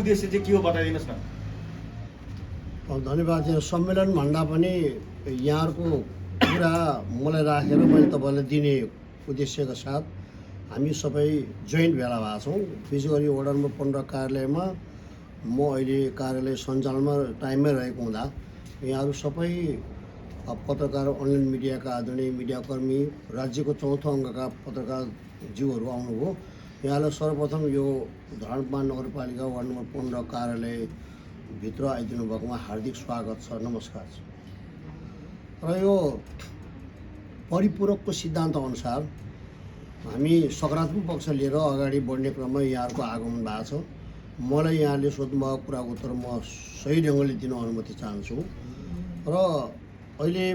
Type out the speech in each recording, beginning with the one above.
उद्देश्य चाहिँ के हो बताइदिनुहोस् न। धन्यवाद। यो सम्मेलन भन्दा पनि यहाँहरूको कुरा मलाई राखेर मैले तपाईँलाई दिने उद्देश्यका साथ हामी सबै जोइन्ट भेला भएको छौँ। विशेष गरी वडा नम्बर 15 कार्यालयमा म अहिले कार्यालय सञ्चालनमा टाइममै रहेको हुँदा यहाँहरू सबै पत्रकार, अनलाइन मिडियाका आदरणीय मिडियाकर्मी, राज्यको चौथो अङ्कका पत्रकारज्यूहरू आउनुभयो। यहाँलाई सर्वप्रथम यो धरान नगरपालिका वार्ड नम्बर 15 कार्यालयभित्र आइदिनु भएकोमा हार्दिक स्वागत छ, नमस्कार छ। र यो परिपूरकको सिद्धान्त अनुसार हामी सकारात्मक पक्ष लिएर अगाडि बढ्ने क्रममा यहाँहरूको आगमन भएको छ। मलाई यहाँले सोध्नुभएको कुराको उत्तर म सही ढङ्गले दिन अनुमति चाहन्छु। र अहिले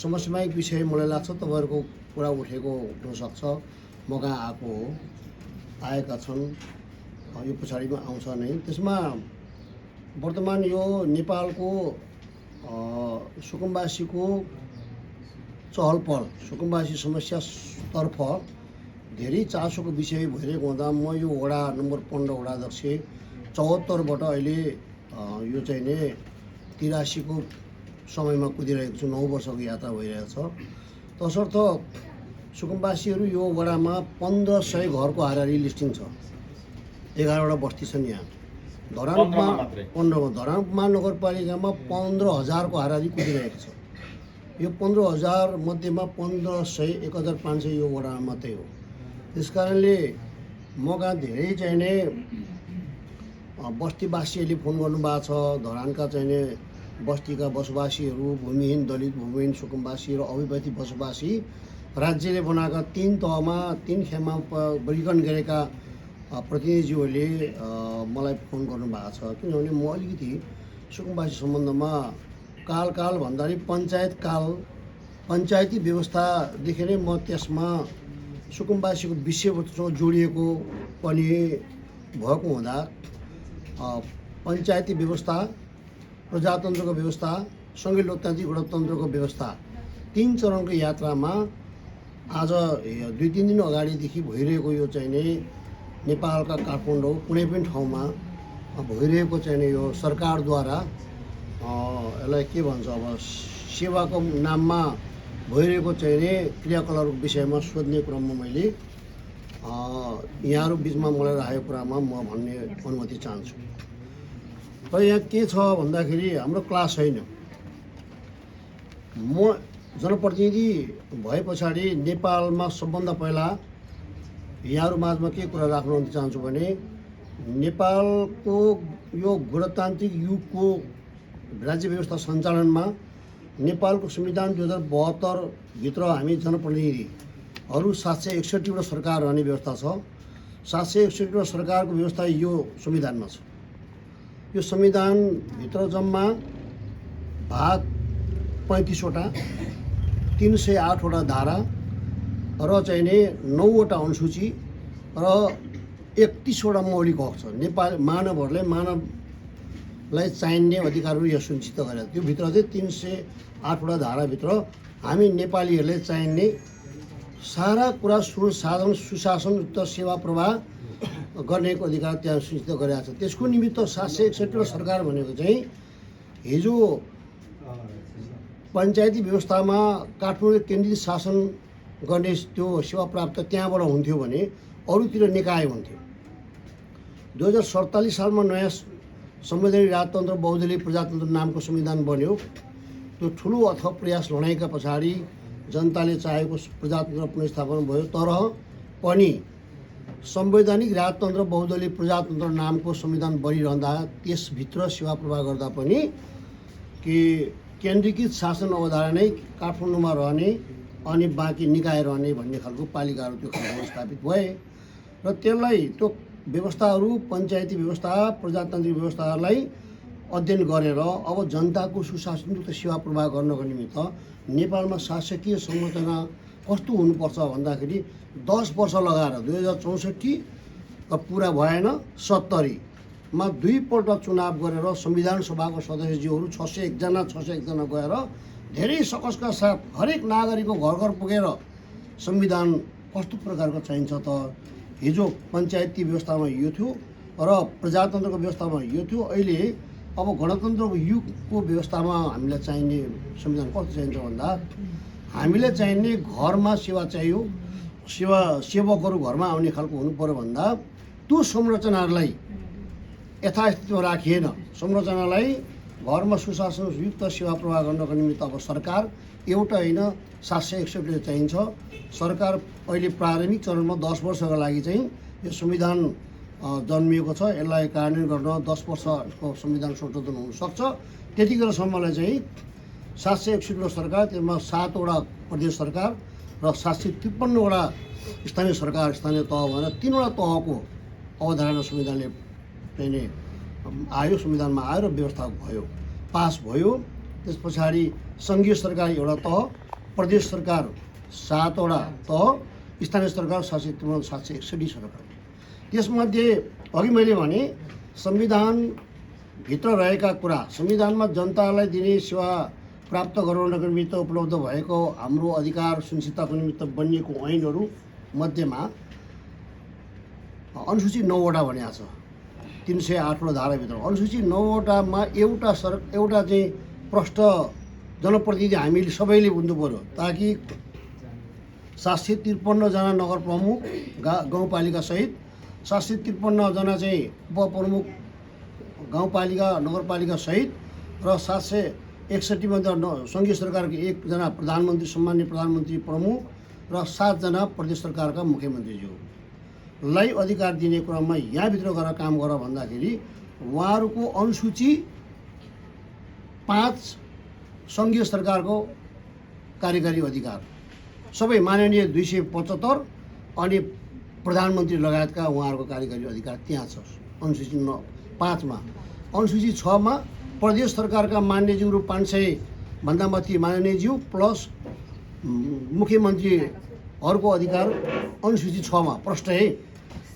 समसामयिक विषय मलाई लाग्छ तपाईँहरूको कुरा उठेको हुनसक्छ, म कहाँ आएको हो, आएका छन्, यो पछाडिमा आउँछ नै। त्यसमा वर्तमान यो नेपालको सुकुम्बासीको चहल पहल, सुकुम्बासी समस्यातर्फ धेरै चासोको विषय भइरहेको हुँदा म यो वडा नम्बर 15 वडाध्यक्ष 74बाट अहिले यो चाहिँ नि 83 को समयमा कुदिरहेको छु। 9 वर्षको यात्रा भइरहेको छ। तसर्थ सुकुम्बासीहरू यो वडामा 1500 घरको हाराहारी लिस्टिङ छ। 11वटा बस्ती छन् यहाँ। धरानमा 15 धरानमा नगरपालिकामा 15,000 को हाराहारी कुदिरहेको छ। यो 15,000 मध्येमा 1500 1500 यो वडामा मात्रै हो। त्यस कारणले म कहाँ धेरै चाहिँ नि बस्तीवासीहरूले फोन गर्नुभएको छ। धरानका चाहिँ नि बस्तीका बसोबासीहरू, भूमिहीन दलित, भूमिहीन सुकुम्बासी र अविवाहित बसोबासी राज्यले बनाएका 3 तहमा 3 खेमा वर्गीकरण गरेका प्रतिनिधिज्यूहरूले मलाई फोन गर्नुभएको छ। किनभने म अलिकति सुकुम्बासी सम्बन्धमा काल भन्दाखेरि पञ्चायती व्यवस्थादेखि नै म त्यसमा सुकुम्बासीको विषयवस्तुसँग जोडिएको पनि भएको हुँदा पञ्चायती व्यवस्था, प्रजातन्त्रको व्यवस्था सँगै लोकतान्त्रिक गणतन्त्रको व्यवस्था 3 चरणको यात्रामा आज 2-3 दिन अगाडिदेखि भइरहेको यो चाहिँ नि नेपालका काठमाडौँ कुनै पनि ठाउँमा भइरहेको चाहिँ नि यो सरकारद्वारा यसलाई के भन्छ, अब सेवाको नाममा भइरहेको चाहिँ नि क्रियाकलापको विषयमा सोध्ने क्रममा मैले यहाँहरू बिचमा मलाई राखेको कुरामा म भन्ने अनुमति चाहन्छु। र यहाँ के छ भन्दाखेरि हाम्रो क्लास छैन। म जनप्रतिनिधि भए पछाडि नेपालमा सबभन्दा पहिला यहाँहरू माझमा के कुरा राख्न चाहन्छु भने नेपालको यो गणतान्त्रिक युगको राज्य व्यवस्था सञ्चालनमा नेपालको संविधान 2072 भित्र हामी जनप्रतिनिधिहरू 761 वटा सरकार रहने व्यवस्था छ। 761 वटा सरकारको व्यवस्था यो संविधानमा छ। यो संविधानभित्र जम्मा भाग 35 वटा, 308 वटा धारा र चाहिँ नि 9 वटा अनुसूची र 31 वटा मौलिक हक छ। नेपाल मानवहरूलाई मानवलाई चाहिने अधिकारहरू यहाँ सुनिश्चित गरेर त्यो भित्र चाहिँ 308 वटा धाराभित्र हामी नेपालीहरूले चाहिने सारा कुरा सुशासनयुक्त सेवा प्रवाह गर्नेको अधिकार त्यहाँ सुनिश्चित गरेको छ। त्यसको निमित्त 761 वटा सरकार भनेको चाहिँ हिजो पञ्चायती व्यवस्थामा काठमाडौँ केन्द्रित शासन गर्ने त्यो सेवा प्राप्त त्यहाँबाट हुन्थ्यो भने अरूतिर निकाय हुन्थ्यो। 2047 सालमा नयाँ संवैधानिक राजतन्त्र बहुदलीय प्रजातन्त्र नामको संविधान बन्यो। त्यो ठुलो अथक प्रयास लडाइँका पछाडि जनताले चाहेको प्रजातन्त्र पुनर्स्थापना भयो। तर पनि संवैधानिक राजतन्त्र बहुदलीय प्रजातन्त्र नामको संविधान बनिरहँदा त्यसभित्र सेवा प्रवाह गर्दा पनि कि केन्द्रीकृत शासन अवधारणा नै काठमाडौँमा रहने अनि बाँकी निकाय रहने भन्ने खालको पालिकाहरू त्यो खालको स्थापित भए र त्यसलाई त्यो व्यवस्थाहरू पञ्चायती व्यवस्था, प्रजातान्त्रिक व्यवस्थाहरूलाई अध्ययन गरेर अब जनताको सुशासनयुक्त सेवा प्रवाह गर्नको निमित्त नेपालमा शासकीय संरचना कस्तो हुनुपर्छ भन्दाखेरि 10 वर्ष लगाएर 2064 पुरा भएन, 70 मा 2 पल्ट चुनाव गरेर संविधान सभाको सदस्यज्यूहरू 601 जना गएर धेरै सकसका साथ हरेक नागरिकको घर घर पुगेर संविधान कस्तो प्रकारको चाहिन्छ त हिजो पञ्चायती व्यवस्थामा यो थियो। र प्रजातन्त्रको व्यवस्थामा यो थियो। अहिले अब गणतन्त्रको युगको व्यवस्थामा हामीलाई चाहिने संविधान कस्तो चाहिन्छ भन्दा हामीलाई चाहिने घरमा सेवा चाहियो, सेवकहरू घरमा आउने खालको हुनु पर्यो भन्दा त्यो संरचनालाई यथास्थितिमा राखिएन। संरचनालाई घरमा सुशासनयुक्त सेवा प्रवाह गर्नको निमित्त अब सरकार एउटा होइन 761 चाहिन्छ। सरकार अहिले प्रारम्भिक चरणमा 10 वर्षका लागि चाहिँ यो संविधान जन्मिएको छ। यसलाई कार्यान्वयन गर्न 10 वर्षको संविधान संशोधन हुनसक्छ। त्यतिखेर सम्मलाई चाहिँ 761 सरकार, त्यसमा 7 वटा प्रदेश सरकार र 753 वटा स्थानीय सरकार, स्थानीय तह भनेर 3 वटा तहको अवधारणा संविधानले चाहिँ आयो, संविधानमा आयो र व्यवस्था भयो, पास भयो। त्यस पछाडि सङ्घीय सरकार एउटा तह, प्रदेश सरकार 7 वटा तह, स्थानीय सरकार 761 सरकार। त्यसमध्ये अघि मैले भने संविधानभित्र रहेका कुरा, संविधानमा जनतालाई दिने सेवा प्राप्त गराउनको निमित्त उपलब्ध भएको हाम्रो अधिकार सुनिश्चितताको निमित्त बनिएको ऐनहरू मध्येमा अनुसूची 9 वटा भनेको छ। 308 वटा धाराभित्र अनुसूची 9 वटामा एउटा चाहिँ प्रष्ट जनप्रतिनिधि हामीले सबैले बुझ्नु पर्यो, ताकि 753 जना नगर प्रमुख गाउँपालिका सहित 753 चाहिँ उपप्रमुख गाउँपालिका नगरपालिका सहित र 761 मध्ये सङ्घीय सरकारको 1 जना प्रधानमन्त्री, सम्मान्य प्रधानमन्त्री प्रमुख र 7 जना प्रदेश सरकारका मुख्यमन्त्रीज्यूलाई अधिकार दिने क्रममा यहाँभित्र गएर काम गर भन्दाखेरि उहाँहरूको अनुसूची 5 सङ्घीय सरकारको कार्यकारी अधिकार सबै माननीय 275 अनि प्रधानमन्त्री लगायतका उहाँहरूको कार्यकारी अधिकार त्यहाँ छ अनुसूची 5 मा। अनुसूची 6 मा प्रदेश सरकारका मान्यज्यूहरू 500 भन्दा माथि माननीयज्यू प्लस मुख्यमन्त्रीहरूको अधिकार अनुसूची 6 मा प्रष्ट है।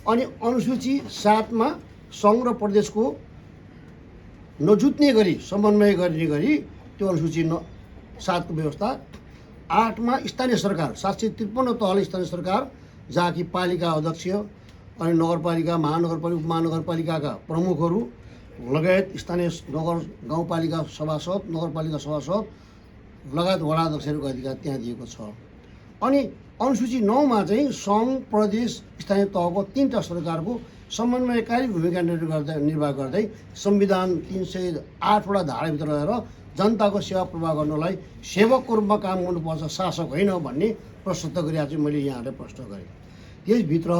अनि अनुसूची 7 मा सङ्घ र प्रदेशको नजुत्ने गरी समन्वय गर्ने गरी त्यो अनुसूची 7 को व्यवस्था। 8 मा स्थानीय सरकार 753 तहले स्थानीय सरकार, जहाँ कि पालिका अध्यक्ष अनि नगरपालिका, महानगरपालिका, उपमहानगरपालिकाका प्रमुखहरू लगायत स्थानीय गाउँपालिका सभासद, नगरपालिका सभासद लगायत वडा अध्यक्षहरूको अधिकार त्यहाँ दिएको छ। अनि अनुसूची 9 मा चाहिँ सङ्घ, प्रदेश, स्थानीय तहको 3टा सरकारको समन्वयकारी भूमिका निर्वाह गर्दै संविधान 308 वटा धाराभित्र रहेर जनताको सेवा प्रवाह गर्नलाई सेवकको रूपमा काम गर्नुपर्छ, शासक होइन भन्ने प्रस्तुत गरेर चाहिँ मैले यहाँलाई प्रश्न गरेँ। त्यसभित्र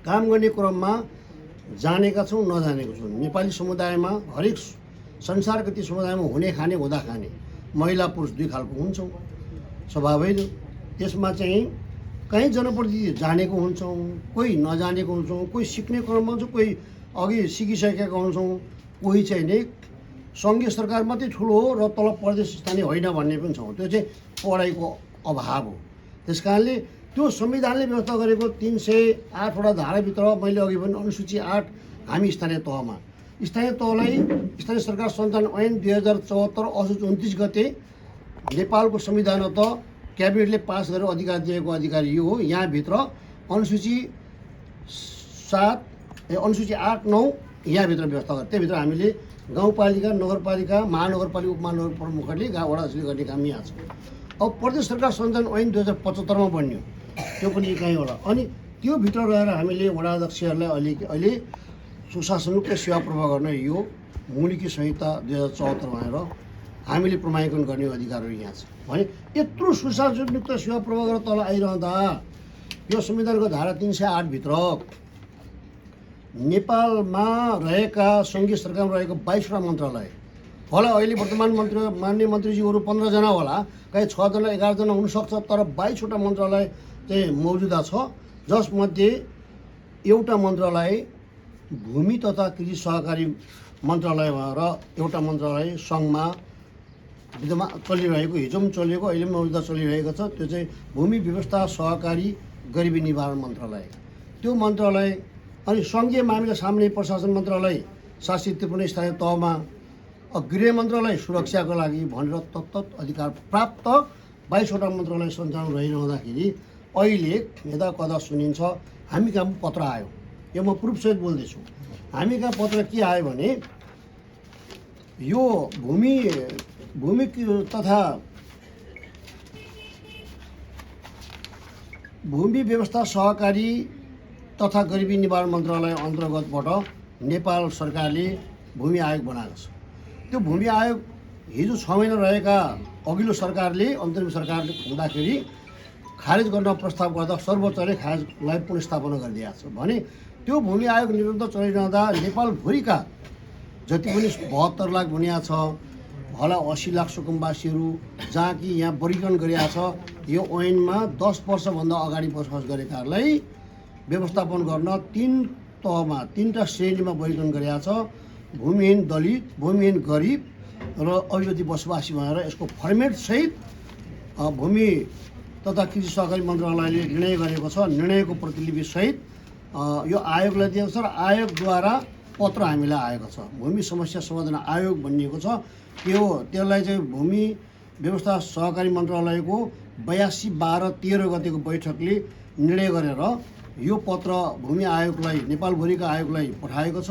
काम गर्ने क्रममा जानेका छौँ, नजानेको छौँ। नेपाली समुदायमा हरेक संसारको ती समुदायमा हुने खाने हुँदा खाने महिला पुरुष 2 खालको हुन्छौँ, स्वभावै। त्यसमा चाहिँ कहीँ जनप्रतिनिधि जानेको हुन्छौँ, कोही नजानेको हुन्छौँ, कोही सिक्ने क्रममा हुन्छ, कोही अघि सिकिसकेका हुन्छौँ, कोही चाहिँ नै सङ्घीय सरकार मात्रै ठुलो हो र तल प्रदेश स्थानीय होइन भन्ने पनि छौँ। त्यो चाहिँ पढाइको अभाव हो। त्यस कारणले त्यो संविधानले व्यवस्था गरेको 308 वटा धाराभित्र मैले अघि भने अनुसूची 8 हामी स्थानीय तहमा, स्थानीय तहलाई स्थानीय सरकार सञ्चालन ऐन 2074 असोज 29 गते नेपालको संविधान त क्याबिनेटले पास गरेर अधिकार दिएको अधिकार यो हो। यहाँभित्र अनुसूची 8, 9 यहाँभित्र व्यवस्था गर्छ। त्यहीभित्र हामीले गाउँपालिका, नगरपालिका, महानगरपालिका, उपमहानगर प्रमुखहरूले वडाले गर्ने काम यहाँ छ। अब प्रदेश सरकार सञ्चालन ऐन 2075 मा बन्यो, त्यो पनि कहीँ होला। अनि त्यो भित्र रहेर हामीले वडा अध्यक्षहरूलाई अहिले सुशासनयुक्त सेवा प्रवाह गर्न यो मुलुकी संहिता 2074 भनेर हामीले प्रमाणीकरण गर्ने अधिकारहरू यहाँ छ भने यत्रो सुशासनयुक्त सेवा प्रवाह गरेर तल आइरहँदा यो संविधानको धारा 308 भित्र नेपालमा रहेका सङ्घीय सरकारमा रहेको 22 वटा मन्त्रालय होला। अहिले वर्तमान माननीय मन्त्रीज्यूहरू 15 जना होला, कहीँ 6 जना 11 जना हुनसक्छ, तर 22 वटा मन्त्रालय चाहिँ मौजुदा छ, जसमध्ये एउटा मन्त्रालय भूमि तथा कृषि सहकारी मन्त्रालय र एउटा मन्त्रालय सङ्घमा विद्यमान चलिरहेको, हिजो पनि चलेको, अहिले पनि मौजुदा चलिरहेको छ। त्यो चाहिँ भूमि व्यवस्था सहकारी गरिबी निवारण मन्त्रालय। त्यो मन्त्रालय अनि सङ्घीय मामिला सामान्य प्रशासन मन्त्रालय 753 स्थानीय तहमा, गृह मन्त्रालय सुरक्षाको लागि भनेर तत्त अधिकार प्राप्त 22 वटा मन्त्रालय सञ्चालन रहिरहँदाखेरि अहिले यदा कदा सुनिन्छ हामी कहाँ पत्र आयो यो म प्रुफसहित बोल्दैछु। हामी कहाँ पत्र के आयो भने यो भूमि तथा भूमि व्यवस्था सहकारी तथा गरिबी निवारण मन्त्रालय अन्तर्गतबाट नेपाल सरकारले भूमि आयोग बनाएको छ। त्यो भूमि आयोग हिजो 6 महिना रहेका अघिल्लो सरकारले अन्तरिम सरकारले हुँदाखेरि खारेज गर्न प्रस्ताव गर्दा सर्वोच्चले खारेजलाई पुनर्स्थापना गरिदिएको छ भने त्यो भूमि आयोग निरन्तर चलिरहँदा नेपालभरिका जति पनि 72 लाख भनिया छ होला 80 लाख सुकुम्बासीहरू जहाँ कि यहाँ वर्गीकरण गरिएको छ। यो ऐनमा 10 वर्षभन्दा अगाडि बसोबास गरेकाहरूलाई व्यवस्थापन गर्न 3 तहमा 3टा श्रेणीमा वर्गीकरण गरिएको छ। भूमिहीन दलित, भूमिहीन गरिब र अविवादी बसोबासी भनेर यसको फर्मेट सहित भूमि तथा कृषि सहकारी मन्त्रालयले निर्णय गरेको छ। निर्णयको प्रतिलिपि सहित यो आयोगलाई दिएको छ र आयोगद्वारा पत्र हामीलाई आएको छ। भूमि समस्या समाधान आयोग भनिएको छ। त्यसलाई चाहिँ भूमि व्यवस्था सहकारी मन्त्रालयको 82/12/13 गतेको बैठकले निर्णय गरेर यो पत्र भूमि आयोगलाई नेपालभरिका आयोगलाई पठाएको छ।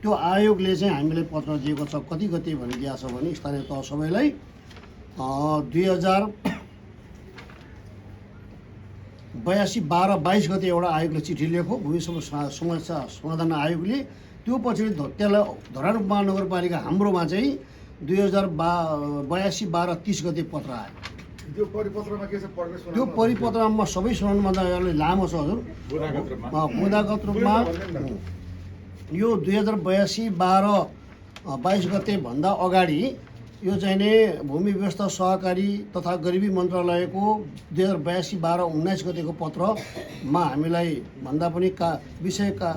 त्यो आयोगले चाहिँ हामीलाई पत्र दिएको छ। कति गते भनिदिएको छ भने स्थानीय तह सबैलाई 2082/12/22 गते एउटा आयोगले चिठी लेख्यो भूमि समस्या समाधान आयोगले। त्यो पछि त्यसलाई धरान महानगरपालिका हाम्रोमा चाहिँ 2082/12/30 गते पत्र आयो। त्यो परिपत्रमा के छ पढ्ने सुनाउनु? त्यो परिपत्रमा सबै सुनाउनुभन्दा अलि लामो छ हजुर। बुँदागत रूपमा यो 2082/12/22 गते भन्दा अगाडि यो चाहिँ नि भूमि व्यवस्था सहकारी तथा गरिबी मन्त्रालयको 2082/12/19 गतेको पत्रमा हामीलाई भन्दा पनि विषयका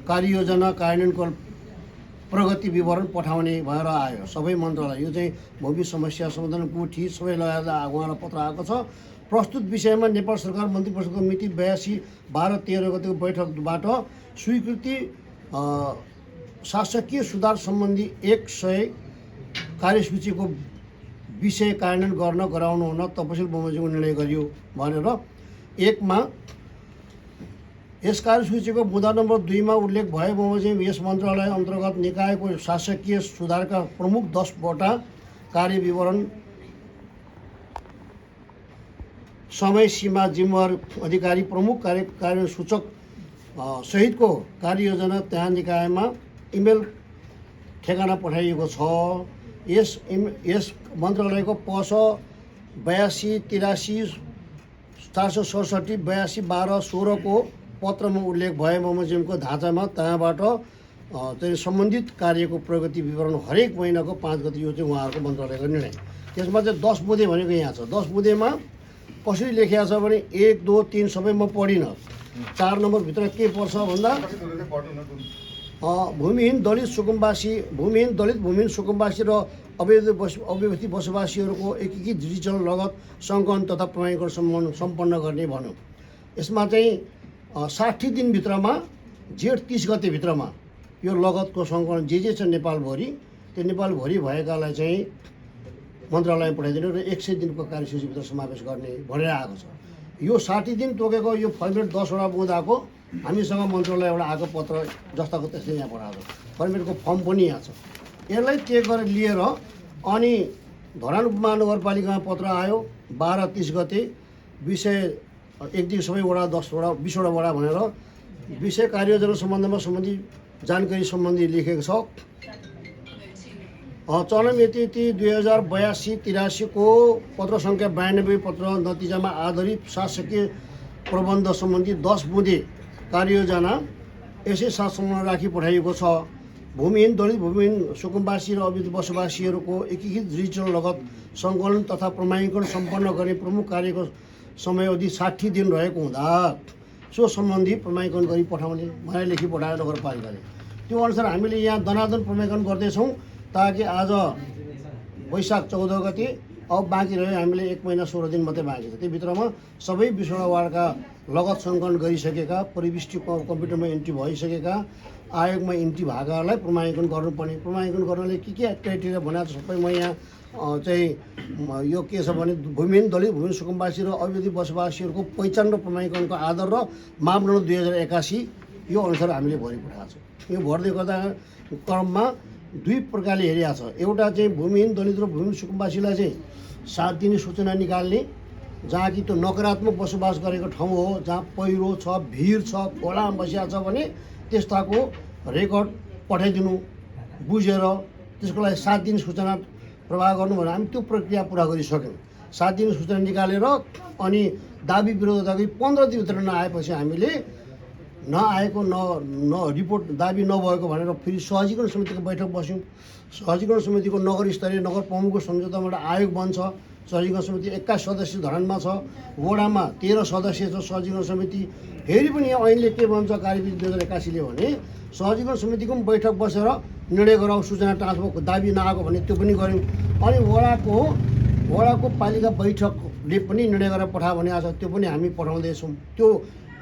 कार्ययोजना कार्यान्वयनको प्रगति विवरण पठाउने भएर आयो सबै मन्त्रालय। यो चाहिँ भूमि समस्या समाधान गुठी सबै लगाएर उहाँलाई पत्र आएको छ। प्रस्तुत विषयमा नेपाल सरकार मन्त्री परिषदको मिति 82/12/13 गतेको बैठकबाट स्वीकृति शासकीय सुधार सम्बन्धी 100 कार्यसूचीको विषय कार्यान्वयन गर्न गराउनु हुन तपसिल बमोजिमको निर्णय गरियो भनेर 1 मा यस कार्यसूचीको बुँदा नम्बर 2 मा उल्लेख भए बमोजिम यस मन्त्रालय अन्तर्गत निकायको शासकीय सुधारका प्रमुख 10वटा कार्य विवरण समय सीमा जिम्मेवार अधिकारी प्रमुख कार्य सूचक सहितको कार्ययोजना त्यहाँ निकायमा इमेल ठेगाना पठाइएको छ। यस मन्त्रालयको पस 82 83 467 82/12/16 को पत्रमा उल्लेख भए बमोजिमको ढाँचामा त्यहाँबाट चाहिँ सम्बन्धित कार्यको प्रगति विवरण हरेक महिनाको 5 गते यो चाहिँ उहाँहरूको मन्त्रालयको निर्णय। त्यसमा चाहिँ 10 बुँदे भनेको यहाँ छ। 10 बुँदेमा कसरी लेखिएको छ भने 1 2 3 सबै म पढिनँ। 4 नम्बरभित्र के पर्छ भन्दा भूमिहीन दलित भूमिहीन सुकुम्बासी र अव्यवस्थित बसोबासीहरूको एकीकृत डिजिटल लगत सङ्कलन तथा प्रमाणीकरण सम्पन्न गर्ने भन्यो। यसमा चाहिँ 60 दिनभित्रमा जेठ 30 गतेभित्रमा यो लगतको सङ्कलन जे छ नेपालभरि त्यो नेपालभरि भएकालाई चाहिँ मन्त्रालयमा पठाइदिनु र 100 दिनको कार्यसूचीभित्र समावेश गर्ने भनेर आएको छ। यो 60 दिन तोकेको यो फर्मेट 10वटा बुँदाको हामीसँग मन्त्रालयबाट आएको पत्र जस्ताको त्यस्तै यहाँ पठाएको फर्मेटको फर्म पनि यहाँ छ। यसलाई चेक गरेर लिएर अनि धरान उपमहानगरपालिकामा पत्र आयो 12-30 गते विषय 1 दिन सबै वडा 10वटा 20वटा वडा भनेर विषय कार्ययोजना सम्बन्धमा सम्बन्धी जानकारी सम्बन्धी लेखेको छ। चलन मिति 2082-83 को पत्र सङ्ख्या 92 पत्र नतिजामा आधारित शासकीय प्रबन्ध सम्बन्धी 10 बुँदे कार्ययोजना यसै साथसँग राखी पठाइएको छ। भूमिहीन दलित भूमिहीन सुकुम्बासी र अवैध बसोबासीहरूको एकीकृत डिजिटल लगत सङ्कलन तथा प्रमाणीकरण सम्पन्न गर्ने प्रमुख कार्यको समयावधि 60 दिन रहेको हुँदा सो सम्बन्धी प्रमाणीकरण गरी पठाउने भनेर लेखी पठायो नगरपालिकाले। त्यो अनुसार हामीले यहाँ दनादन प्रमाणीकरण गर्दैछौँ ताकि आज वैशाख 14 गते अब बाँकी रह्यो हामीले 1 महिना 16 दिन मात्रै बाँकी छ। त्योभित्रमा सबै 20वटा वार्डका लगत सङ्कलन गरिसकेका परिविष्टि कम्प्युटरमा इन्ट्री भइसकेका आयोगमा इन्ट्री भएकाहरूलाई प्रमाणीकरण गर्नुपर्ने। प्रमाणीकरण गर्नले के क्राइटेरिया बनाएको छ सबै म यहाँ चाहिँ यो के छ भने भूमिहीन दलित भूमिहीन सुकुम्बासी र अवैध बसोबासीहरूको पहिचान र प्रमाणीकरणको आधार र मापदण्ड 2081 यो अनुसार हामीले भरि पठाएको छ। यो भर्दै गर्दा क्रममा दुई प्रकारले हेरिएको छ। एउटा चाहिँ भूमिहीन दलित र भूमिहीन सुकुम्बासीलाई चाहिँ 7 दिने सूचना निकाल्ने, जहाँ कि त्यो नकारात्मक बसोबास गरेको ठाउँ हो, जहाँ पहिरो छ, भिर छ, खोलामा बसिया छ भने त्यस्ताको रेकर्ड पठाइदिनु बुझेर त्यसको लागि 7 दिन सूचना प्रवाह गर्नु भनेर हामी त्यो प्रक्रिया पुरा गरिसक्यौँ। 7 दिन सूचना निकालेर अनि दाबी विरोध गर्दाखेरि 15 दिनभित्र नआएपछि हामीले नआएको न रिपोर्ट दाबी नभएको भनेर फेरि सहजीकरण समितिको बैठक बस्यौँ। सहजीकरण समितिको नगर स्तरीय नगर प्रमुखको सम्झौताबाट आयोग बन्छ। सहजीकरण समिति 21 सदस्य धरानमा छ, वडामा 13 सदस्य छ सहजीकरण समिति। फेरि पनि ऐनले के भन्छ कार्यविधि 2081ले भने सहजीकरण समितिको पनि बैठक बसेर निर्णय गराउँ, सूचना ट्रान्सफर दाबी नआएको भने त्यो पनि गऱ्यौँ। अनि वडाको पालिका बैठकले पनि निर्णय गरेर पठायो भने आज त्यो पनि हामी पठाउँदैछौँ। त्यो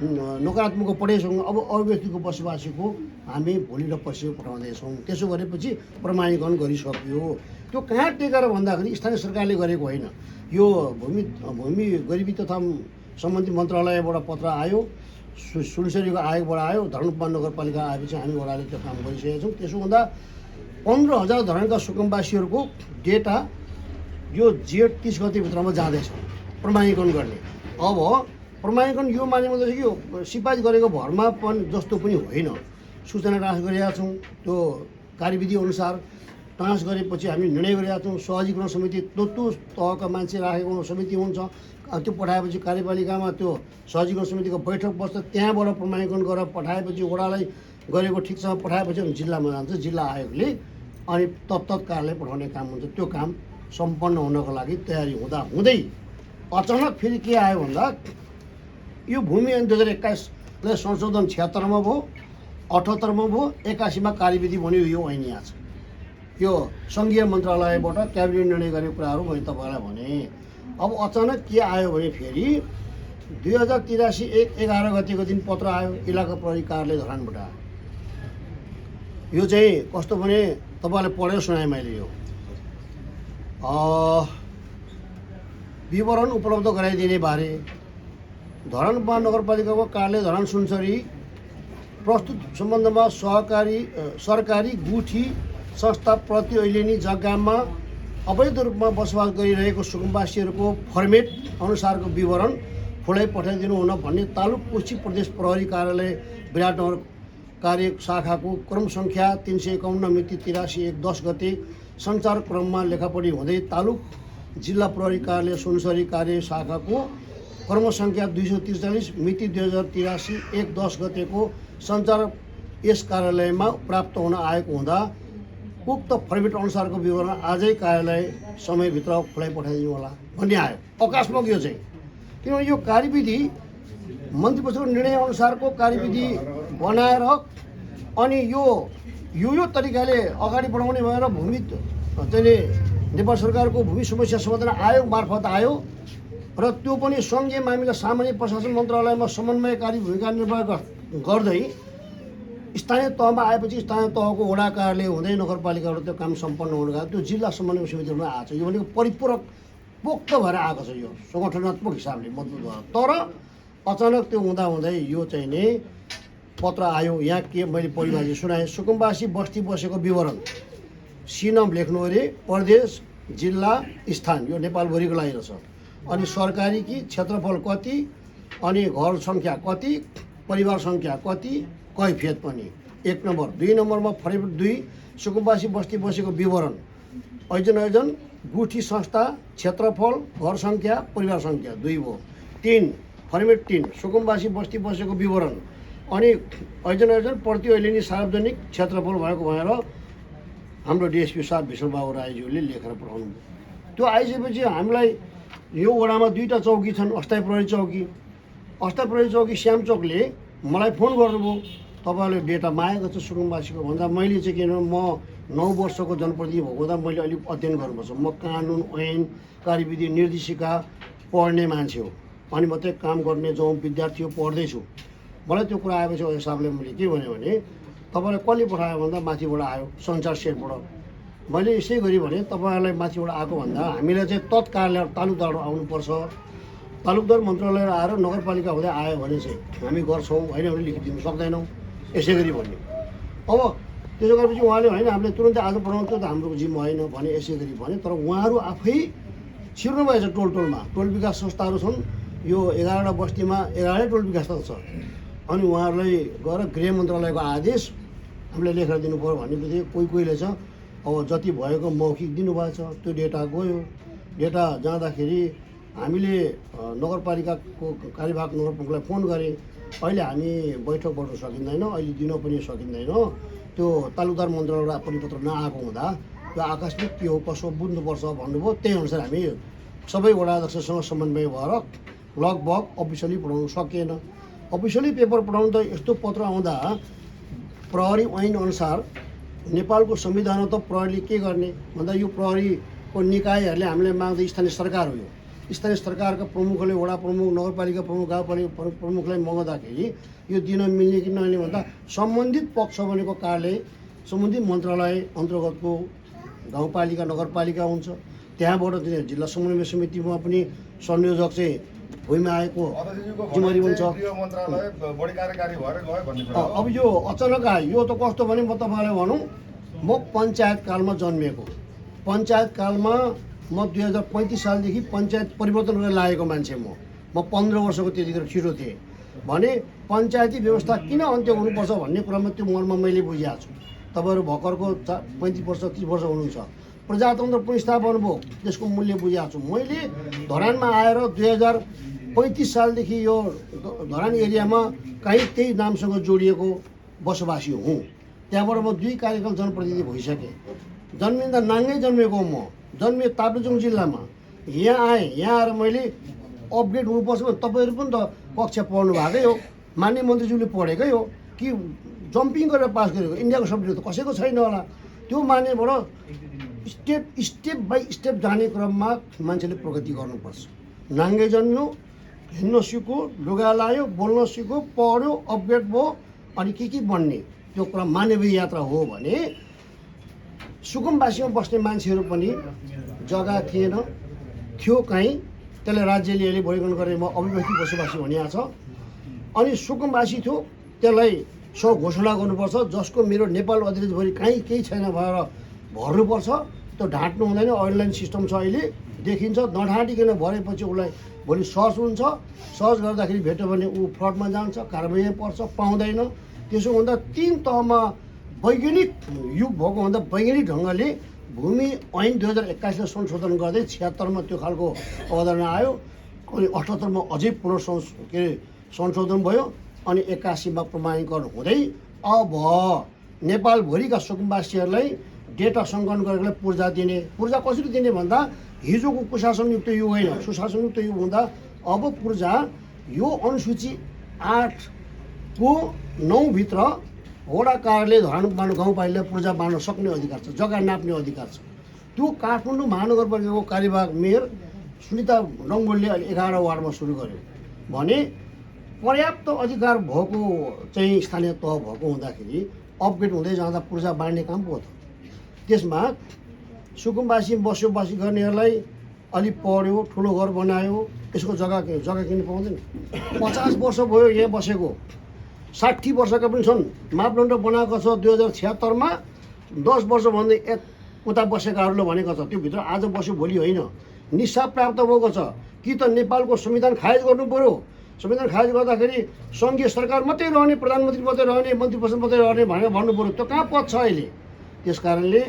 नकारात्मक पठाइसक्यौँ। अब अव्यवस्थितको बसोबासीको हामी भोलि र पर्सि पठाउँदैछौँ। त्यसो गरेपछि प्रमाणीकरण गरिसक्यो। त्यो कहाँ टेकेर भन्दाखेरि स्थानीय सरकारले गरेको होइन, यो भूमि गरिबी तथा सम्बन्धित मन्त्रालयबाट पत्र आयो, सुनसरीको आयोगबाट आयो, धरान नगरपालिका आएपछि हामी वडाले त्यो काम गरिसकेका छौँ। त्यसो हुँदा 15,000 धरानका सुकुम्बासीहरूको डेटा यो जेठ 30 गतेभित्रमा जाँदैछ प्रमाणीकरण गर्ने। अब प्रमाणीकरण यो मानेमा चाहिँ कि यो सिफारिस गरेको भरमा पनि जस्तो पनि होइन। सूचना ट्रान्स गरेका छौँ, त्यो कार्यविधि अनुसार ट्रान्स गरेपछि हामी निर्णय गरेका छौँ। सहजीकरण समिति त्यो तहका मान्छे राखेको समिति हुन्छ, त्यो पठाएपछि कार्यपालिकामा त्यो सहजीकरण समितिको बैठक बस्छ, त्यहाँबाट प्रमाणीकरण गरेर पठाएपछि वडालाई गरेको ठिकसँग पठाएपछि अनि जिल्लामा जान्छ। जिल्ला आयोगले अनि तत्कालले पठाउने काम हुन्छ। त्यो काम सम्पन्न हुनको लागि तयारी हुँदै अचानक फेरि के आयो भन्दा यो भूमि ऐन 2021 संशोधन 76 मा भयो, 78 मा भयो, 81 मा कार्यविधि बन्यो। यो ऐन यहाँ छ। यो सङ्घीय मन्त्रालयबाट क्याबिनेट निर्णय गरेको कुराहरू मैले तपाईँलाई भने। अब अचानक के आयो भने फेरि 2083 11 गतिको दिन पत्र आयो इलाका प्रहरी कार्यालय धरानबाट। यो चाहिँ कस्तो भने तपाईँलाई पढेर सुनाएँ मैले। यो विवरण उपलब्ध गराइदिने बारे धरान महानगरपालिकाको कार्यालय धरान सुनसरी प्रस्तुत सम्बन्धमा सरकारी गुठी संस्था प्रति अहिले जग्गामा अवैध रूपमा बसोबास गरिरहेको सुकुम्बासीहरूको फर्मेट अनुसारको विवरण फुलै पठाइदिनु हुन भन्ने तालुक कोशी प्रदेश प्रहरी कार्यालय विराटनगर कार्य शाखाको क्रम सङ्ख्या 351 मिति 83/1/10 गते सञ्चार क्रममा लेखापढी हुँदै तालुक जिल्ला प्रहरी कार्यालय सुनसरी कार्य शाखाको क्रम सङ्ख्या 243 मिति 2083/1/10 गतेको सञ्चार यस कार्यालयमा प्राप्त हुन आएको हुँदा उक्त फर्मेट अनुसारको विवरण आजै कार्यालय समयभित्र खुलाइ पठाइदिनु होला भन्ने आयो। अकस्मात यो चाहिँ किनभने यो कार्यविधि मन्त्री परिषदको निर्णय अनुसारको कार्यविधि बनाएर अनि यो तरिकाले अगाडि बढाउने भएर भूमि चाहिँ नेपाल सरकारको भूमि समस्या समाधान आयोग मार्फत आयो र त्यो पनि सङ्घीय मामिला सामान्य प्रशासन मन्त्रालयमा समन्वयकारी भूमिका निर्वाह गर्दै स्थानीय तहमा आएपछि स्थानीय तहको वडा कार्यालय हुँदै नगरपालिकाबाट त्यो काम सम्पन्न हुन गयो। त्यो जिल्ला समन्वय समितिमा आएको छ। यो भनेको परिपूरक पोक्त भएर आएको छ। यो सङ्गठनात्मक हिसाबले मजबुत भयो। तर अचानक त्यो हुँदै यो चाहिँ नि पत्र आयो। यहाँ के मैले परिभाषा सुनाएँ, सुकुम्बासी बस्ती बसेको विवरण सिनम लेख्नु अरे, प्रदेश जिल्ला स्थान यो नेपालभरिको लागि रहेछ। अनि सरकारी कि क्षेत्रफल कति, अनि घर सङ्ख्या कति, परिवार सङ्ख्या कति, कैफियत पनि 1 नम्बर। 2 नम्बरमा फर्मेट 2 सुकुम्बासी बस्ती बसेको विवरण ऐजन गुठी संस्था क्षेत्रफल घर सङ्ख्या परिवार सङ्ख्या 2 भयो। 3 फर्मेट 3 सुकुम्बासी बस्ती बसेको विवरण अनि ऐजन प्रति अहिले सार्वजनिक क्षेत्रफल भएको भएर हाम्रो डिएसपी साहब विष्णुबाबु राईज्यूले लेखेर पठाउनु भयो। त्यो आइसकेपछि हामीलाई यो वडामा 2टा चौकी छन्, अस्थायी प्रहरी चौकी श्यामचोकले मलाई फोन गर्नुभयो, तपाईँले डेटा मागेको छ सुकुम्बासीको भन्दा मैले चाहिँ किनभने म 9 वर्षको जनप्रतिनिधि भएको हुँदा मैले अलिक अध्ययन गर्नुपर्छ। म कानुन ऐन कार्यविधि निर्देशिका पढ्ने मान्छे हो, अनि मात्रै काम गर्ने जो विद्यार्थी हो पढ्दैछु। मलाई त्यो कुरा आएपछि हिसाबले मैले के भने तपाईँलाई कसले पठायो भन्दा माथिबाट आयो सञ्चार सेटबाट। मैले यसै गरी भने तपाईँहरूलाई माथिबाट आएको भन्दा हामीलाई चाहिँ तत्काल तालुकदार आउनुपर्छ। तालुकदार मन्त्रालय आएर नगरपालिका हुँदै आयो भने चाहिँ हामी गर्छौँ, होइन भने लेखिदिनु सक्दैनौँ। यसै गरी भन्यो। अब त्यसो गरेपछि उहाँले होइन हामीले तुरन्तै आज पढाउनु त हाम्रो जिम्मा होइन भने यसै गरी भने। तर उहाँहरू आफै छिर्नु भएछ टोलमा। टोल विकास संस्थाहरू छन् यो 11वटा बस्तीमा 11 टोल विकास छ। अनि उहाँहरूलाई गएर गृह मन्त्रालयको आदेश हामीले लेखेर दिनु पऱ्यो भनेपछि कोहीले छ अब जति भएको मौखिक दिनुभएको छ त्यो डेटा गयो। डेटा जाँदाखेरि हामीले नगरपालिकाको कार्यवाहक नगरप्रमुखलाई फोन गरेँ। अहिले हामी बैठक बस्न सकिँदैन, अहिले दिन पनि सकिँदैन, त्यो तालुकदार मन्त्रालयबाट परिपत्र नआएको हुँदा त्यो आकस्मिक के हो कसो बुझ्नुपर्छ भन्नुभयो। त्यही अनुसार हामी सबै वडा अध्यक्षसँग समन्वय भएर लगभग अफिसियली पढाउनु सकिएन। अफिसियली पेपर पढाउनु त यस्तो पत्र आउँदा प्रहरी ऐन अनुसार नेपालको संविधानमा त प्रहरीले के गर्ने भन्दा यो प्रहरीको निकायहरूले हामीले माग्दै स्थानीय सरकार हो। यो स्थानीय सरकारका प्रमुखले वडा प्रमुख नगरपालिका प्रमुख गाउँपालिका प्रमुखलाई मगाउँदाखेरि यो दिन मिल्ने कि नमिल्ने भन्दा सम्बन्धित पक्ष भनेको कार्यालय सम्बन्धित मन्त्रालय अन्तर्गतको गाउँपालिका नगरपालिका हुन्छ। त्यहाँबाट चाहिँ जिल्ला समन्वय समितिमा पनि संयोजक चाहिँ भूमिमा आएको जिम्मेवारी हुन्छ। अब यो अचानक आयो। यो त कस्तो भने म तपाईँलाई भनौँ, म पञ्चायत कालमा जन्मिएको। पञ्चायत कालमा म 2035 सालदेखि पञ्चायत परिवर्तन गरेर लागेको मान्छे। म 15 वर्षको त्यतिखेर छिटो थिएँ भने पञ्चायती व्यवस्था किन अन्त्य हुनुपर्छ भन्ने कुरामा त्यो मनमा मैले बुझिरहेको छु। तपाईँहरू भर्खरको 35 वर्ष 30 वर्ष हुनुहुन्छ। प्रजातन्त्र पुनर्स्थापन भयो, त्यसको मूल्य बुझिरहेको छु। मैले धरानमा आएर 2035 सालदेखि यो धरान एरियामा कहीँ त्यही नामसँग जोडिएको बसोबासी हुँ। त्यहाँबाट म 2 कार्यकाल जनप्रतिनिधि भइसकेँ। जन्मिँदा नाङ्गै जन्मेको म, जन्मे ताप्लेजुङ जिल्लामा। यहाँ आएँ, यहाँ आएर मैले अपग्रेड हुनुपर्छ भने तपाईँहरू पनि त कक्षा पढ्नु भएकै हो, मान्य मन्त्रीज्यूले पढेकै हो कि जम्पिङ गरेर पास गरेको। इन्डियाको सब्जेक्ट त कसैको छैन होला। त्यो मानेबाट स्टेप बाई स्टेप जाने क्रममा मान्छेले प्रगति गर्नुपर्छ। नाङ्गै जन्मियो, हिँड्न सिक्यो, लुगा लायो, बोल्न सिक्यो, पढ्यो, अपग्रेड भयो, अनि के बन्ने त्यो कुरा मानवीय यात्रा हो भने सुकुम्बासीमा बस्ने मान्छेहरू पनि जग्गा थिएन, थियो कहीँ, त्यसलाई राज्यले अहिले वर्गीकरण गरेर म अविवाहित बसोबासी भनिएको छ। अनि सुकुम्बासी थियो, त्यसलाई घोषणा गर्नुपर्छ, जसको मेरो नेपाल अधिराज्यभरि कहीँ केही छैन भएर भर्नुपर्छ। त्यो ढाँट्नु हुँदैन। अनलाइन सिस्टम छ, अहिले देखिन्छ। नढाँटिकन भरेपछि उसलाई भोलि सर्च हुन्छ, सर्च गर्दाखेरि भेट्यो भने ऊ फ्रडमा जान्छ, कारबाही पर्छ, पाउँदैन। त्यसो हुँदा 3 तहमा वैज्ञानिक युग भएको हुँदा वैज्ञानिक ढङ्गले भूमि ऐन 2021 संशोधन गर्दै 76 मा त्यो खालको अवधारणा आयो। अनि 78 मा अझै संशोधन भयो। अनि 81 मा प्रमाणीकरण हुँदै अब नेपालभरिका सुकुम्बासीहरूलाई डेटा सङ्कलन गरेकोलाई पूर्जा दिने। पूर्जा कसरी दिने भन्दा हिजोको कुशासनयुक्त युग होइन, सुशासनयुक्त युग हुँदा अब पूर्जा यो अनुसूची 8 को 9 भित्र वडा कार्यालय धरान गाउँपालिकालाई पूर्जा बाँड्न सक्ने अधिकार छ, जग्गा नाप्ने अधिकार छ। त्यो काठमाडौँ महानगरपालिकाको कार्यवाहक मेयर सुनिता रङ्गोलले अहिले 11 वार्डमा सुरु गर्यो भने पर्याप्त अधिकार भएको चाहिँ स्थानीय तह भएको हुँदाखेरि अपग्रेड हुँदै जाँदा पूर्जा बाँड्ने काम पो त। त्यसमा सुकुम्बासी बसोबासी गर्नेहरूलाई अलि पढ्यो, ठुलो घर बनायो, यसको जग्गा किन्नु पाउँदैन। 50 वर्ष भयो यहाँ बसेको, 60 वर्षका पनि छन्। मापदण्ड बनाएको छ 2076 मा 10 वर्षभन्दा उता बसेकाहरूले भनेको छ। त्यो भित्र आज बस्यो भोलि होइन, निशा प्राप्त भएको छ। कि त नेपालको संविधान खारेज गर्नु पर्यो, संविधान खारेज गर्दाखेरि सङ्घीय सरकार मात्रै रहने, प्रधानमन्त्री मात्रै रहने, मन्त्री परिषद मात्रै रहने भनेर भन्नु पर्यो। त्यो कहाँ पद छ अहिले? त्यस कारणले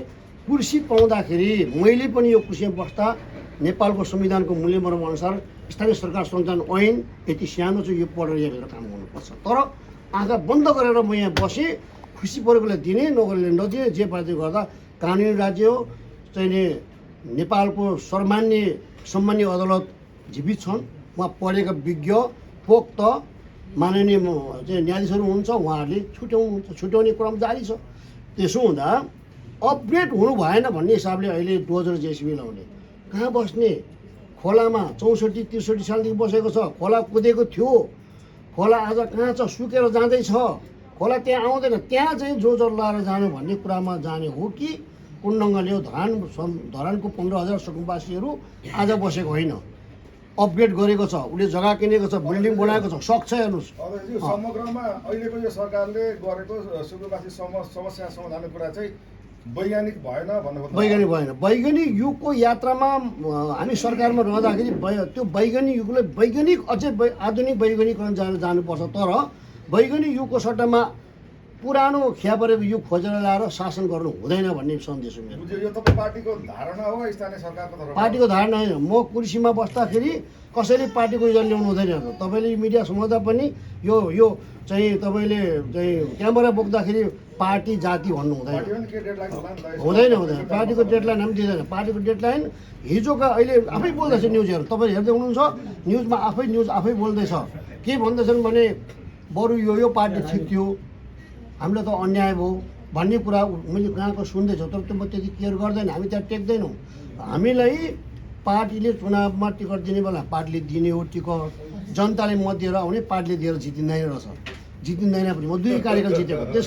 कुर्सी पाउँदाखेरि मैले पनि यो कुर्सीमा बस्दा नेपालको संविधानको मूल्यमरम अनुसार स्थानीय सरकार सञ्चालन ऐन यति सानो छ, यो पढेर यहाँभित्र काम गर्नुपर्छ। तर आँखा बन्द गरेर म यहाँ बसेँ, खुसी परेकोलाई दिने, नगरेकोले नदिने, जे पार्टी गर्दा कानुनी राज्य हो। चाहिँ नेपालको सम्मानीय अदालत जीवित छन्, उहाँ पढेका विज्ञ पोक्त माननीय चाहिँ न्यायाधीशहरू हुनुहुन्छ, उहाँहरूले छुट्याउने क्रम जारी छ। त्यसो हुँदा अपग्रेड हुनु भएन भन्ने हिसाबले अहिले डोजर जेसिबी लाउने, कहाँ बस्ने? खोलामा 64-63 सालदेखि बसेको छ, खोला कुदेको थियो, खोला आज कहाँ छ? सुकेर जाँदैछ, खोला त्यहाँ आउँदैन। त्यहाँ चाहिँ जोजर लाएर जानु भन्ने कुरामा जाने हो कि कुन ढङ्गले हो? धरानको 15,000 सुकुम्बासीहरू आज बसेको होइन। अपग्रेड गरेको छ, उसले जग्गा किनेको छ, बिल्डिङ बनाएको छ, सक्छ हेर्नुहोस्। अध्यक्षज्यू, समग्रमा अहिलेको यो सरकारले गरेको सुकुम्बासी समस्या समाधानको कुरा चाहिँ वैज्ञानिक भएन भन्नु खोज्नु। वैज्ञानिक भएन। वैज्ञानिक युगको यात्रामा हामी सरकारमा रहँदाखेरि त्यो वैज्ञानिक युगले वैज्ञानिक अझै आधुनिक वैज्ञानिकरण जानुपर्छ। तर वैज्ञानिक युगको सट्टामा पुरानो खिया परेको युग खोजेर ल्याएर शासन गर्नु हुँदैन भन्ने सन्देश हो मेरो। यो तपाईँ पार्टीको धारणा हो स्थानीय सरकारको तर्फबाट? पार्टीको धारणा होइन। म कुर्सीमा बस्दाखेरि कसैले पार्टीको इजन ल्याउनु हुँदैन। तपाईँले मिडिया समाउँदा पनि यो यो चाहिँ तपाईँले चाहिँ क्यामेरा बोक्दाखेरि पार्टी जाति भन्नु हुँदैन। हुँदैन हुँदैन। पार्टीको डेडलाइन हामी दिँदैन। पार्टीको डेडलाइन हिजोका अहिले आफै बोल्दैछ न्युजहरू, तपाईँले हेर्दै हुनुहुन्छ न्युजमा आफै बोल्दैछ। के भन्दैछन् भने बरु यो पार्टी ठिक थियो, हामीलाई त अन्याय भयो भन्ने कुरा मैले कहाँको सुन्दैछु। तर त्यो म त्यति केयर गर्दैन, हामी त्यहाँ टेक्दैनौँ। हामीलाई पार्टीले चुनावमा टिकट दिने बेला पार्टीले दिने हो टिकट, जनताले मत दिएर आउने, पार्टीले दिएर जितिँदैन रहेछ। जितिँदैन पनि। म 2 कार्यकाल जितेको। त्यस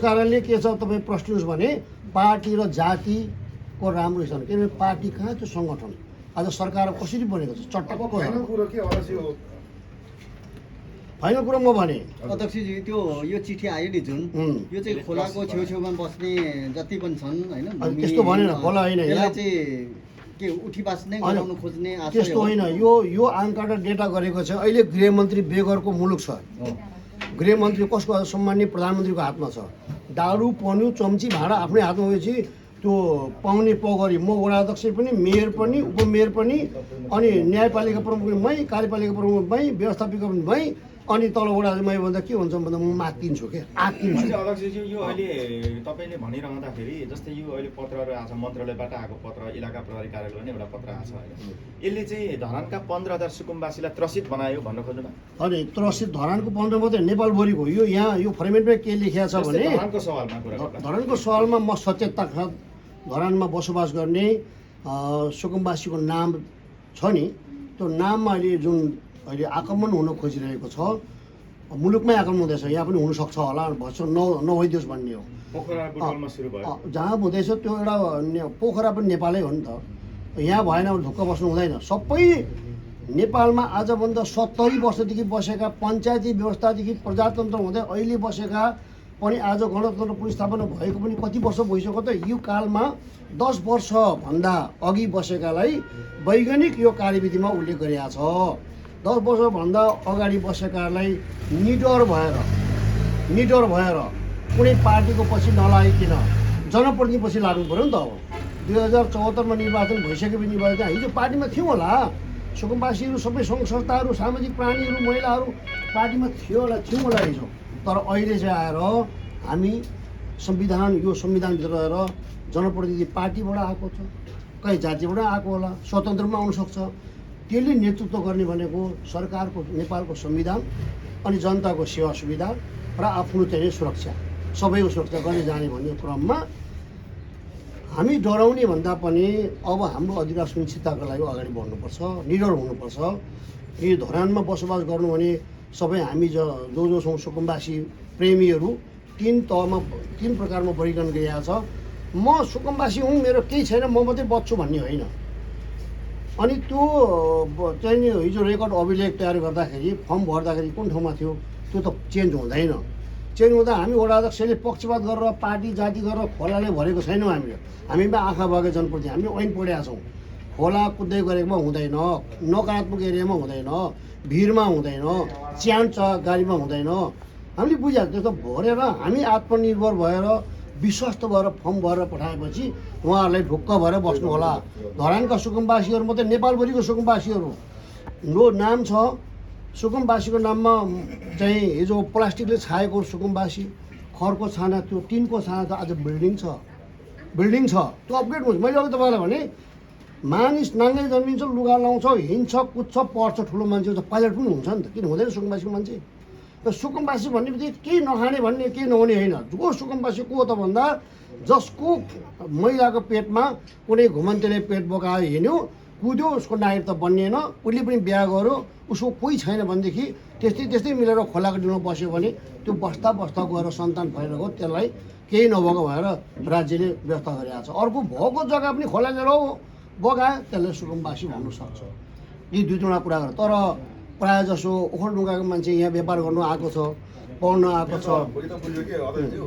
कारणले के छ तपाईँ प्रश्निनुहोस् भने पार्टी र जातिको राम्रो छैन। किनभने पार्टी कहाँ त्यो सङ्गठन आज सरकार कसरी बनेको छ चट्टक्क फाइनल कुरो म भने। अध्यक्षजी त्यो यो चिठी आयो नि जुन, यो चाहिँ खोलाको छेउछेउमा बस्ने जति पनि छन् होइन, त्यस्तो भनेन। खोला होइन, यसलाई चाहिँ के उठीवास नै गराउन खोज्ने आशय त्यस्तो होइन। यो आङ्कड डेटा गरेको छ। अहिले गृहमन्त्री बेगरको मुलुक छ। गृहमन्त्री कसको सम्माननीय प्रधानमन्त्रीको हातमा छ। दारू पन्यु चम्ची भाँडा आफ्नै हातमा भएपछि त्यो पाउने पगरी म वडा अध्यक्ष पनि, मेयर पनि, उपमेयर पनि, अनि न्यायपालिका प्रमुख पनि मै, कार्यपालिका प्रमुख मै, व्यवस्थापिका पनि मै, अनि तल वडा मै भन्दा के हुन्छ भन्दा म मात्तिन्छु के आत्तिन्छु। अध्यक्षज्यू, यो अहिले तपाईँले भनिरहँदाखेरि जस्तै यो अहिले पत्रहरू आएको छ, मन्त्रालयबाट आएको पत्र, इलाका प्रहरी कार्यालय पनि एउटा पत्र आएको छ होइन, यसले चाहिँ धरानका 15,000 सुकुम्बासीलाई त्रसित बनायो भन्न खोज्नु। अनि त्रसित धरानको 15 मात्रै नेपालभरिको यो यहाँ यो फर्मेटमा के लेखिएको छ भने धरानको सवालमा कुरा गर्दा धरानको सवालमा म सचेतता धरानमा बसोबास गर्ने सुकुम्बासीको नाम छ नि, त्यो नाममा अहिले जुन अहिले आक्रमण हुन खोजिरहेको छ, मुलुकमै आक्रमण हुँदैछ, यहाँ पनि हुनसक्छ होला, भर्छ नभइदियोस् भन्ने हो। पोखरा बुटवलमा सुरु भयो, जहाँ हुँदैछ त्यो एउटा पोखरा पनि नेपालै हो नि त। यहाँ भएन भने ढुक्क बस्नु हुँदैन। सबै नेपालमा आजभन्दा 70 वर्षदेखि बसेका, पञ्चायती व्यवस्थादेखि प्रजातन्त्र हुँदै अहिले बसेका पनि आज गणतन्त्र पुनर्स्थापना भएको पनि कति वर्ष भइसक्यो त। यो कालमा 10 वर्षभन्दा अघि बसेकालाई वैज्ञानिक यो कार्यविधिमा उल्लेख गरिएको छ। 10 वर्षभन्दा अगाडि बसेकालाई निडर भएर कुनै पार्टीको पछि नलागिकन जनप्रतिनिधि पछि लाग्नु पऱ्यो नि त। अब 2074 मा निर्वाचन भइसकेपछि निर्वाचन हिजो पार्टीमा थियौँ होला, सुकुम्बासीहरू सबै सङ्घ संस्थाहरू, सामाजिक प्राणीहरू, महिलाहरू पार्टीमा थियौँ होला हिजो। तर अहिले चाहिँ आएर हामी यो संविधानभित्र रहेर जनप्रतिनिधि पार्टीबाट आएको छ, कहीँ जातिबाट आएको होला, स्वतन्त्रमा आउनसक्छ। त्यसले नेतृत्व गर्ने भनेको सरकारको, नेपालको संविधान अनि जनताको सेवा सुविधा र आफ्नो चाहिँ सुरक्षा, सबैको सुरक्षा गर्ने जाने भन्ने क्रममा हामी डराउने भन्दा पनि अब हाम्रो अधिकार सुनिश्चितताको लागि अगाडि बढ्नुपर्छ, निडर हुनुपर्छ। यो धरानमा बसोबास गर्नु भने सबै हामी जो छौँ सुकुम्बासी प्रेमीहरू 3 प्रकारमा वर्गीकरण गरिएको छ। म सुकुम्बासी हुँ, मेरो केही छैन, म मात्रै बच्छु भन्ने होइन। अनि त्यो चाहिँ नि हिजो रेकर्ड अभिलेख तयार गर्दाखेरि फर्म भर्दाखेरि कुन ठाउँमा थियो त्यो त चेन्ज हुँदैन। चेन्ज हुँदा हामी वडा अध्यक्षले पक्षपात गरेर पार्टी जाति गरेर खोलाले भरेको छैनौँ। हामीमा आँखा बगेको जनप्रति हामीले ऐन पढेका छौँ। खोला कुद्दै गरेकोमा हुँदैन, नकारात्मक एरियामा हुँदैन, भिरमा हुँदैन, च्यान गाडीमा हुँदैन। हामीले बुझ्यौँ। त्यस्तो भरेर हामी आत्मनिर्भर भएर विश्वस्त भएर फर्म भरेर पठाएपछि उहाँहरूलाई ढुक्क भएर बस्नु होला। धरानका सुकुम्बासीहरू मात्रै नेपालभरिको सुकुम्बासीहरू नाम छ। सुकुम्बासीको नाममा चाहिँ हिजो प्लास्टिकले छाएको सुकुम्बासी, खरको छाना, त्यो टिनको छाना त आज बिल्डिङ छ त्यो अपग्रेड हुन्छ। मैले अघि तपाईँलाई भने मानिस नाङ्गै जन्मिन्छ, लुगा लाउँछ, हिँड्छ, कुद्छ, पढ्छ, ठुलो मान्छे हुन्छ, पाइलट पनि हुन्छ नि त। किन हुँदैन सुकुम्बासीको मान्छे? र सुकुम्बासी भन्ने बित्तिकै केही नखाने भन्ने, केही नहुने होइन। जो सुकुम्बासी को हो त भन्दा जसको महिलाको पेटमा कुनै घुमन्तेले पेट बोकायो, हिँड्यो, कुद्यो, उसको नागरिकता बनिएन, उसले पनि बिहा गर्यो, उसको कोही छैन भनेदेखि त्यस्तै मिलेर खोलाको डिलमा बस्यो भने त्यो बस्दा गएर सन्तान भएर गयो, त्यसलाई केही नभएको भएर राज्यले व्यवस्था गरिरहेको छ। अर्को भएको जग्गा पनि खोला लिएर बगायो, त्यसलाई सुकुम्बासी भन्नु सक्छ। यी दुई तिनवटा कुरा गरेर तर प्रायः जसो ओखलढुङ्गाको मान्छे यहाँ व्यापार गर्नु आएको छ पढ्न आएको छ भोलि त बुझ्यो कि अध्यक्षज्यू